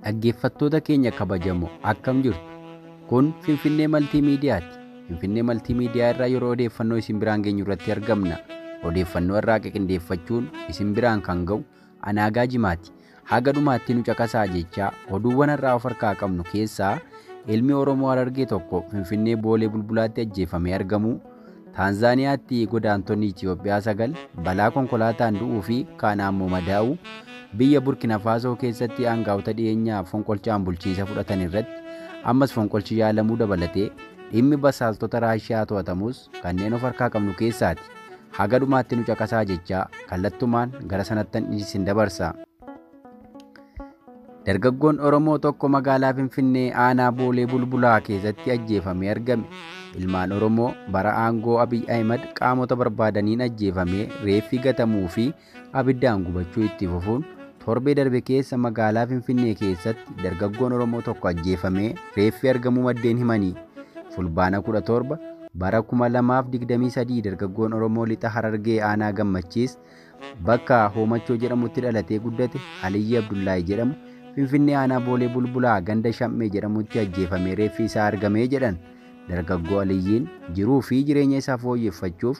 Dhaggeeffattoota keenya kabajamoo akkam jirtu? Kun Finfinnee Maltii Miidiyaati. Finfinnee Maltii Miidiyaa irraa yeroo odeeffannoo isin biraan geenyu irratti argamna. Odeeffannoo irraa qindeeffachuun isin biraan kan ga'u Anaagaa Jimaati. Haga dhumaatti nu caqasaa jechaa oduuwwan har'aa of harkaa qabnu keessaa ilmi Oromoo Harargee tokko Finfinnee Boolee Bulbulaatti ajjeefamee argamuu, Taanzaaniyaatti godaantonni Itiyoophiyaa 9 balaa konkolaataan du'uu fi kaan ammoo madaa'uu, biyya Burkina Faasoo keessatti aangaa'ota dhiyeenyaa fonqolchaan bulchiinsa fudhatan irratti ammas fonqolchi yaalamuu dabalatee dhimmi basaaltota Raashiyaa to'atamus kanneen of harkaa qabnu keessaati. Haga dhumaatti nu caqasaa jechaa kallattumaan gara sanattan isin dabarsa. Dargaggoon Oromoo tokko magaalaa Finfinnee aanaa Boolee Bulbulaa keessatti ajjeefamee argame. Ilmaan Oromoo bara aangoo Abiy Ahimad qaamota barbaadaniin ajjeefamee reeffi gatamuu fi abiddaan gubachuu itti fufuun torbee darbe keessa magaalaa Finfinnee keessatti dargaggoon Oromoo tokko ajjeefamee reeffi argamuu maddeen himanii. Fulbaana 17 bara 2023 dargaggoon Oromoo lixa Harargee aanaa Gammachiis bakka Hoomachoo jedhamutti dhalatee guddate Aliyyi Abdullaahi jedhamu Finfinnee aanaa Boolee Bulbulaa ganda Shammee jedhamutti ajjeefamee reeffi isaa argamee jedhan. Dargaggoo Aliyyiin jiruu fi jireenya isaa fooyyeffachuuf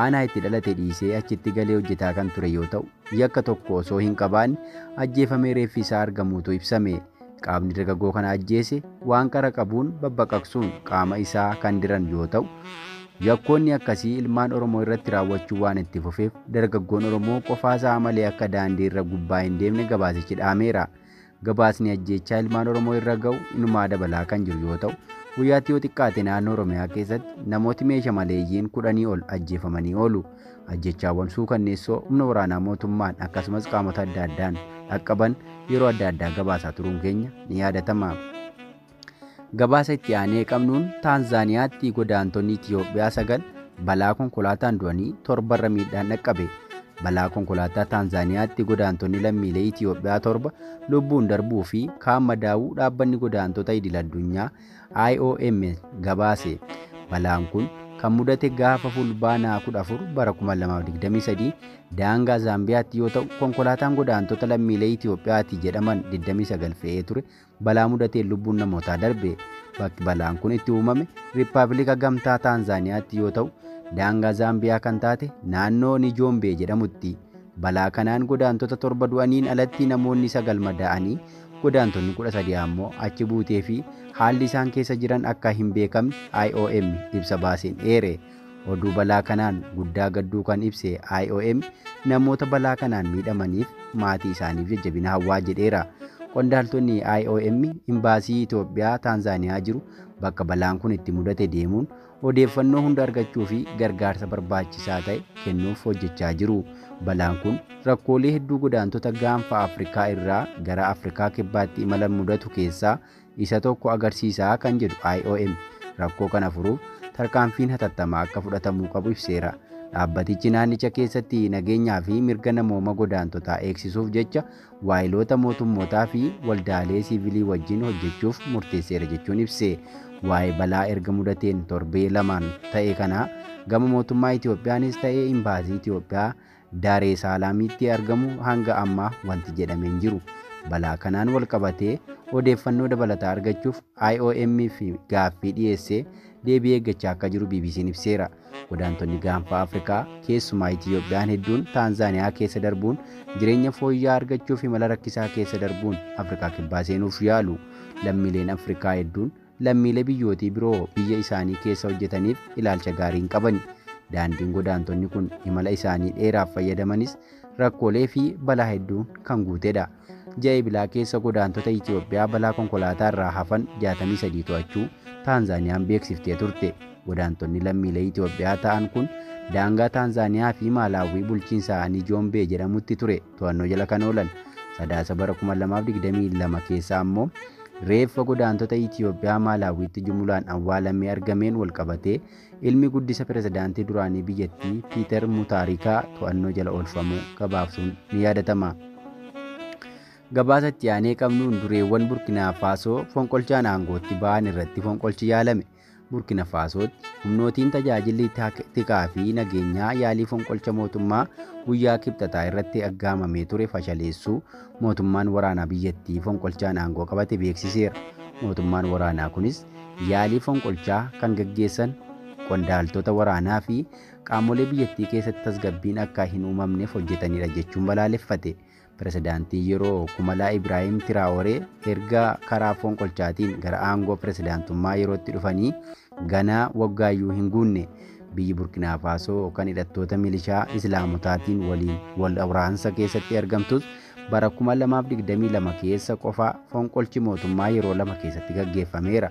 aanaa itti dhalate dhiisee achitti galee hojjetaa kan ture yoo ta'u, yakka tokko osoo hin qabaanne ajjeefamee reeffi isaa argamuutu ibsame. Qaamni dargaggoo kana ajjeese waan qara qabuun babbaqaqsuun qaama isaa kan diran yoo ta'u, yakkoonni akkasii ilmaan Oromoo irratti raawwachuu waan itti fufeef dargaggoon Oromoo qofaasaa malee akka daandii irra gubbaa hin deemne gabaasichi dhaameera. Gabaasni ajjeechaa ilmaan Oromoo irra ga'u inumaa dabalaa kan jiru yoo ta'u, guyyaatti yoo xiqqaate naannoo Oromiyaa keessatti namooti meeshaa maleeyyiin 10 ol ajjeefamanii oolu. Ajjeechaawwan suukanneessoo humna waraanaa mootummaan akkasumas qaamota adda addaan dhaqqaban yeroo adda addaa gabaasaa turuun keenya ni yaadatama. Gabaasa itti aanee qabnuun Taanzaaniyaatti godaantonni Itiyoophiyaa 9 balaa konkolaataan du'anii 7 miidhaan dhaqqabe. Balaa konkolaataa Taanzaaniyaatti godaantonni lammiilee Itiyoophiyaa 7 lubbuun darbuu fi kaan madaa'uu dhaabbanni godaantota idil addunyaa IOM gabaase. Balaan kun kan mudate gaafa Fulbaanaa 14 bara 2023 daangaa Zaambiyaatti yoo ta'u, konkolaataan godaantota lammiilee Itiyoophiyaati jedhaman 29 fe'ee ture balaa mudateen lubbuun namootaa darbe. Bakki balaan kun itti uumame Riippaabilika Gamtaa Taanzaaniyaatti yoo ta'u, daangaa Zaambiyaa kan taate naannoo Nijoombee jedhamutti. Balaa kanaan godaantota 7 du'aniin alatti namoonni 9 madaa'anii godaantonni 13 ammoo achi buutee fi haalli isaan keessa jiran akka hin beekamne IOM ibsa baaseen eere. Oduu balaa kanaan guddaa gadduu kan ibse IOM namoota balaa kanaan miidhamaniif maatii isaaniif jajjabina hawwaa jedheera. Qondaaltonni IOM imbaasii Itoophiyaa Taanzaaniyaa jiru bakka balaan kun itti mudate deemuun odeeffannoo hunda argachuu fi gargaarsa barbaachisaa ta'e kennuuf hojjechaa jiru. Balaan kun rakkoolee hedduu godaantota gaanfa Afrikaa irraa gara Afrikaa kibbaatti imalan mudatu keessaa isa tokko agarsiisaa kan jedhu IOM rakkoo kana furuuf tarkaanfiin hatattamaa akka fudhatamuu qabu ibseera. Dhaabbatichi naannicha keessatti nageenyaa fi mirga namooma godaantotaa eegsisuuf jecha waayiloota mootummootaa fi waldaalee siivilii wajjin hojjechuuf murteesseera jechuun ibse. Waa'ee balaa erga mudateen torbee 2 ta'e kana gama mootummaa Itiyoophiyaanis ta'ee imbaasii Itiyoophiyaa Daaree Saalaamitti argamu hanga ammaa wanti jedhamee hin jiru. Balaa kanaan wal qabatee odeeffannoo dabalataa argachuuf IOM fi gaaffii dhiyeessee deebii eeggachaa akka jiru BBC'n ibseera. Godaantonni gaanfa Afrikaa keessumaa Itiyoophiyaan hedduun Taanzaaniyaa keessa darbuun jireenya fooyya'aa argachuuf imala rakkisaa keessa darbuun Afrikaa kibbaa seenuuf yaalu. Lammiileen Afrikaa hedduun lammiilee biyyootii biroo biyya isaanii keessa hojjetaniif ilaalcha gaarii hin qabani. Daandiin godaantonni kun imala isaanii dheeraaf fayyadamanis rakkoolee fi balaa hedduun kan guutedha. Ji'a Ebilaa keessa godaantota Itiyoophiyaa balaa konkolaataa irraa hafan 63 to'achuu Taanzaaniyaan beeksiftee turte. Godaantonni lammiilee Itiyoophiyaa ta'an kun daangaa Taanzaaniyaa fi Maalaawii bulchiinsa Nijoombee jedhamutti ture to'annoo jala kan oolan. Sadaasa bara 2022 keessa ammoo reeffa godaantota Itiyoophiyaa Maalaawiitti jumulaan awwaalamee argameen wal qabatee ilmi guddisa pirezidaantii duraanii biyyattii Piiter Mutaarikaa to'annoo jala oolfamuu gabaasuun ni yaadatama. Gabaasa itti aanee qabnuun dureewwan Burkina Faasoo fonqolchaan aangootti ba'an irratti fonqolchi yaalame. Burkina Faasootti humnootiin tajaajilli tikaa fi nageenyaa yaalii fonqolcha mootummaa guyyaa Kibxataa irratti aggaamamee ture fashaleessuu mootummaan waraanaa biyyattii fonqolchaan aangoo qabate beeksiseera. Mootummaan waraanaa kunis yaalii fonqolchaa kan gaggeessan qondaaltota waraanaa fi qaamolee biyyattii keessatti tasgabbiin akka hin uumamneef hojjetanidha jechuun balaaleffate. Pirezidaantiin yeroo Kumalaa Ibraahim Tiraawore erga karaa fonqolchaatiin gara aangoo pirezidaantummaa yerootti dhufanii ganaa waggaayyuu hin guunne. Biyyi Burkinaa Faasoo kan hidhattoota milishaa Islaamotaatiin waliin wal waraansa keessatti argamtus bara 2022 keessa qofa fonqolchi mootummaa yeroo lama keessatti gaggeeffameera.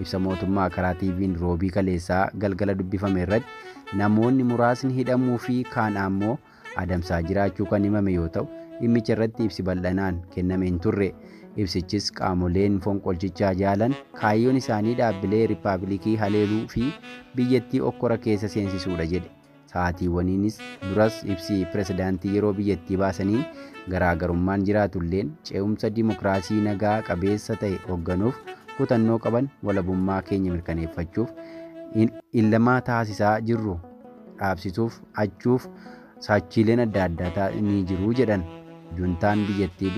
Ibsa mootummaa karaa TV'n Roobii kaleessaa galgala dubbifame irratti namoonni muraasni hidhamuu fi kaan ammoo adamsaa jiraachuu kan himame yoo ta'u, dhimmicha irratti ibsi bal'inaan kenname hin turre. Ibsichis qaamoleen fonqolchichaa jaalan kaayyoon isaanii dhaabbilee riippaabilikii haleeluu fi biyyattii okkora keessa seensisuudha jedhe. Sa'aatiiwwaniinis duras ibsi pirezidaantii yeroo biyyattii baasanii garaagarummaan jiraatulleen ce'umsa dimokiraasii nagaa qabeessa ta'e hoogganuuf kutannoo qaban walabummaa keenya mirkaneeffachuuf illamaa taasisaa jirru dhaabsisuuf achuuf saachiileen adda addaa ni jiru jedhan. Juntaan biyyattii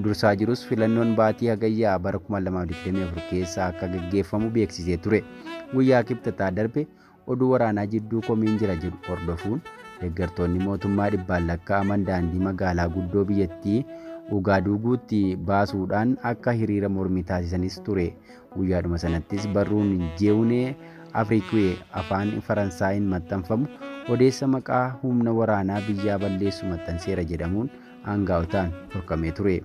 dursaa jirus filannoon baatii Hagayyaa bara 2024 keessa akka gaggeeffamu beeksisee ture. Guyyaa Kibxataa darbe oduu waraanaa jidduu komiin jira jedhu hordofuun deeggartoonni mootummaa dhibbaan lakkaa'aman daandii magaalaa guddoo biyyattii Ugaaduguutti baasuudhaan akka hiriira mormii taasisanis ture. Guyyaadhuma sanattis barruun Jeewunee Afriikwee afaan Faransaayiin maxxanfamu odeessa maqaa humna waraanaa biyyaa balleessu maxxanseera jedhamuun aangaa'otaan dhorkamee ture.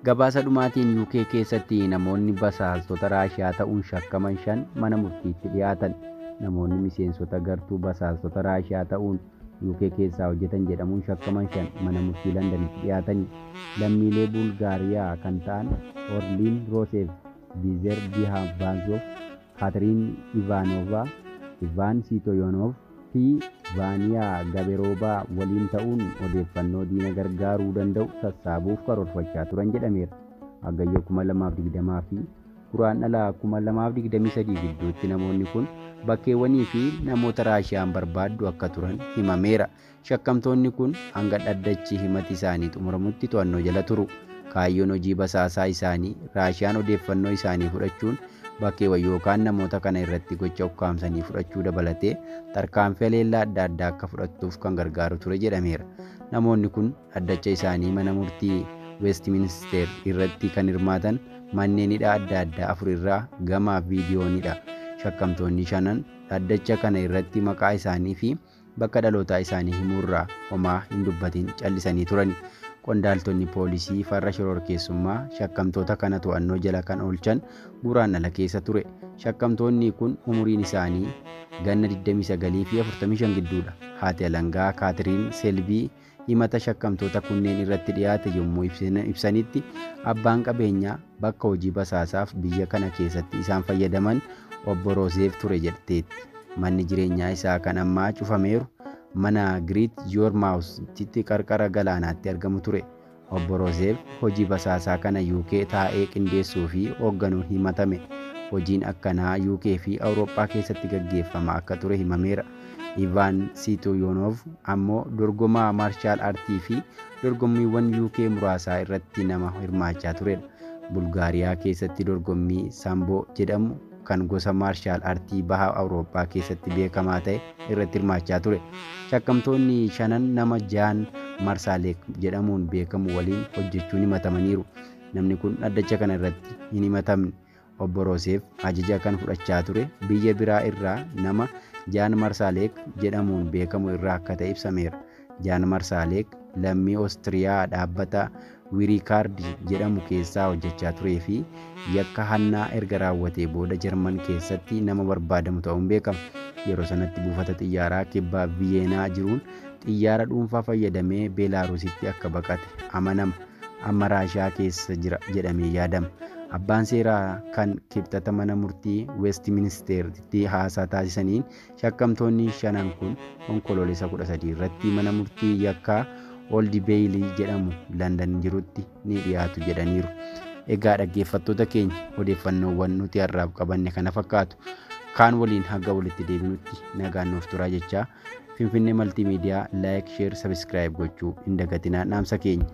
Gabaasa dhumaatiin UK keessatti namoonni basaastota Raashiyaa ta'uun shakkaman 5 mana murtiitti dhiyaatan. Namoonni miseensota gartuu basaastota Raashiyaa ta'uun UK keessaa hojjetan jedhamuun shakkaman 5 mana murtii Londanitti dhiyaatani. Lammiilee Bulgaariyaa kan ta'an Orliin Rooseef, Vizer Dihabaazov, Kaatiriin Ivaanova, Ivaan Siitoyoonov fi Vaaniyaa Gaberoobaa waliin ta'uun odeeffannoo diina gargaaruu danda'u sassaabuuf karoorfachaa turan jedhameera. Hagayya 2020 fi Guraandhala 2023 gidduutti namoonni kun bakkeewwanii fi namoota Raashiyaan barbaaddu akka turan himameera. Shakkamtoonni kun hanga dhaddachi himati isaanii xumuramutti to'annoo jala turu. Kaayyoon hojii basaasaa isaanii Raashiyaan odeeffannoo isaanii fudhachuun bakkeewwan yookaan namoota kana irratti gocha ukkaamsanii fudhachuu dabalatee tarkaanfii leellaa adda addaa akka fudhattuuf kan gargaaru ture jedhameera. Namoonni kun dhaddacha isaanii mana murtii Westminster irratti kan hirmaatan manneen hidhaa adda addaa 4 irraa gama viidiyoonidha. Shakkamtoonni 5 dhaddacha kana irratti maqaa isaanii fi bakka dhalootaa isaanii himuurraa homaa hin dubbatin callisanii turani. Qondaaltonni poolisii farra shororkeessummaa shakkamtoota kana to'annoo jala kan oolchan Guraandhala keessa ture. Shakkamtoonni kun umuriin isaanii ganna 29 fi 45 gidduudha. Haati alangaa Kaatiriin Selbii himata shakkamtoota kunneen irratti dhiyaate yommuu ibsanitti abbaan qabeenyaa bakka hojii basaasaaf biyya kana keessatti isaan fayyadaman obbo Rooseef ture jetteetti. Manni jireenyaa isaa kan ammaa cufameeru mana Great Yarmouth-tti qarqara galaanaatti argamu ture. Obbo Rooseef hojii basaasaa kana UK taa'ee qindeessuu fi hoogganuun himatame. Hojiin akkanaa UK fi Awurooppaa keessatti gaggeeffama akka ture himameera. Ivaan Siitoyoonov ammoo dorgomaa maarshaal aartii fi dorgommiiwwan UK muraasaa irratti nama hirmaachaa turedha. Bulgaariyaa keessatti dorgommii Samboo jedhamu kan gosa maarshaal aartii baha Awurooppaa keessatti beekamaa ta'e irratti hirmaachaa ture. Shakkamtoonni 5 nama Jaan Marsaaleek jedhamuun beekamu waliin hojjechuun himatamaniiru. Namni kun dhaddacha kana irratti hin himatamne. Obbo Rooseef ajaja kan fudhachaa ture biyya biraa irraa nama Jaan Marsaaleek jedhamuun beekamu irraa akka ta'e ibsameera. Jaan Marsaaleek lammii Oostiriyaa dhaabbata Wiirikaard jedhamu keessaa hojjechaa turee fi yakka hannaa erga raawwatee booda Jarman keessatti nama barbaadamu ta'uun beekama. Yeroo sanatti buufata xiyyaaraa kibba Viyeenaa jiruun xiyyaara dhuunfaa fayyadamee Beelaarusitti akka baqate amanama. Amma Raashiyaa keessa jira jedhamee yaadama. Abbaan seeraa kan kibxata mana murtii Westminstertti haasaa taasisaniin shakkamtoonni 5 kun onkoloolessa 13 irratti mana murtii yakkaa Old Bailey jedhamu London jirutti ni dhiyaatu jedhaniiru. Egaa dhaggeeffattoota keenya, odeeffannoowwan nuti har'aaf qabanne kana fakkaatu. Kaan waliin haga walitti deebinutti nagaan nuuf turaa jechaa, Finfinnee Maltiimiidiyaa like, share, subscribe gochuu hin dagatinaa dhaamsa keenya.